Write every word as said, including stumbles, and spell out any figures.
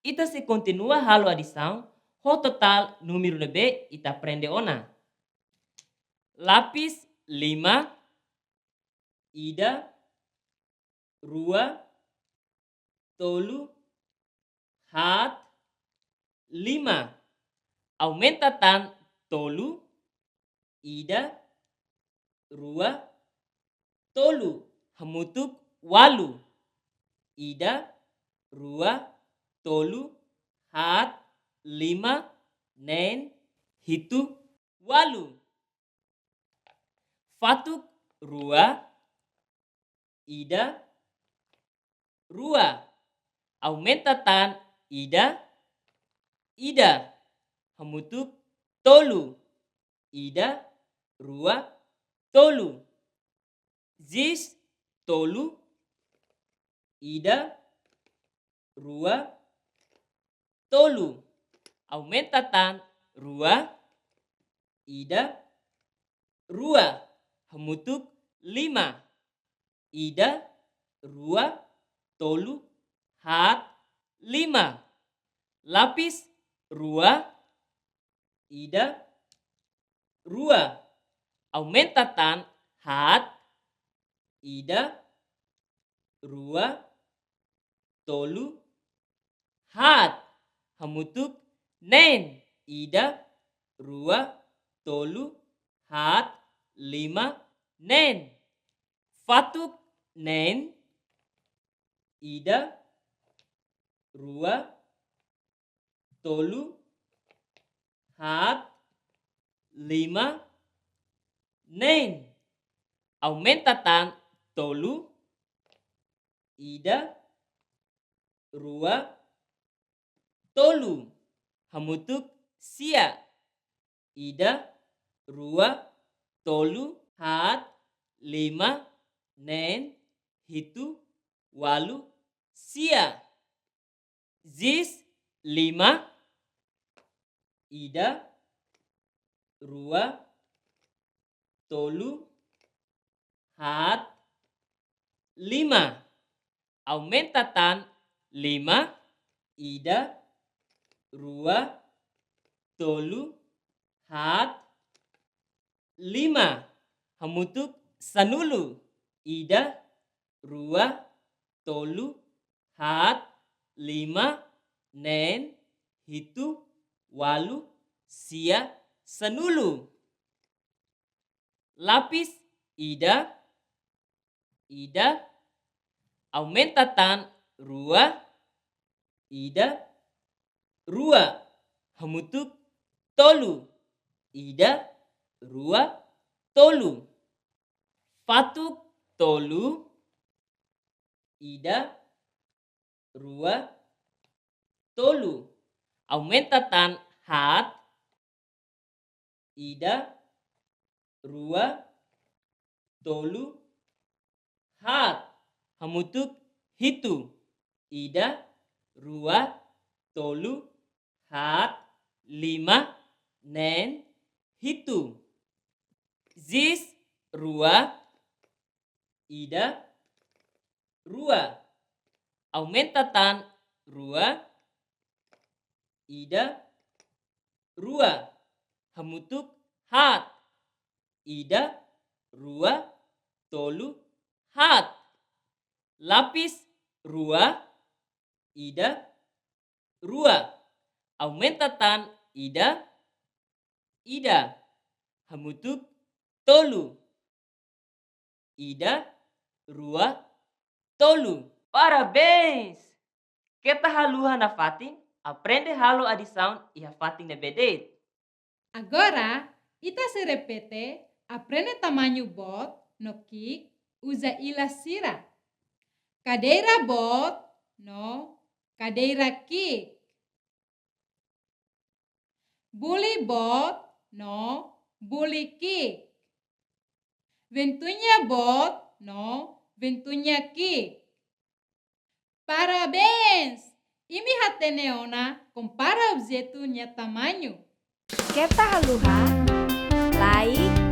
Ita sei kontinua halo adisaun ho totál númeru ne'ebé ita aprende ona. Lapis lima, ida, rua, tolu, haat, lima. Aumenta tan tolu, ida, rua, tolu, hamutuk ualu. Ida, rua, tolu, haat, lima, neen, hitu, ualu. Fatuk rua, ida, rua. Aumenta tan ida, ida, hamutuk tolu. Ida, rua, tolu. Zis tolu, ida, rua, tolu. Aumenta tan rua, ida, rua, hamutuk lima. Ida, rua, tolu, haat, lima. Lapis rua, ida, rua. Aumenta tan haat, ida, rua, tolu, haat. Hamutuk neen, ida, rua, tolu, haat, lima, neen. Fatuk neen, ida, rua, tolu, haat, lima, neen. Aumenta tan tolu, ida, rua, tolu, hamutuk sia. Ida, rua, tolu, haat, lima, neen, hitu, ualu, sia. Zis lima, ida, rua, tolu, haat, lima. Aumenta tan lima, ida, rua, tolu, haat, lima. Hamutuk sanulu, ida, rua, tolu, haat, lima, neen, hitu, ualu, sia, sanulu. Lapis ida, ida, aumenta tan rua, ida, rua, hamutuk tolu. Ida, rua, tolu. Fatuk tolu, ida, rua, tolu. Aumenta tan haat, ida, rua, tolu, haat. Hamutuk hitu. Ida, rua, tolu, haat, lima, neen, hitu. Zis rua, ida, rua. Aumenta tan rua, ida, rua. Hamutuk haat. Ida, rua, tolu, haat. Lapis rua, ida, rua. Aumenta tan ida, ida. Hamutuk tolu. Ida, rua, tolu. Parabéns! Keta haluha nafatin aprende halo adisaun iha fatin ne'ebé de'it. Agora, ita sei repete aprende tamañu boot no ki'ik uza ilas sira. Kadeira boot no kadeira ki'ik. Buli boot no buli ki'ik. Ventuña boot no ventuña ki'ik. Parabéns! Imi hatene ona kompara objetu nia tamañu. Keta haluha like,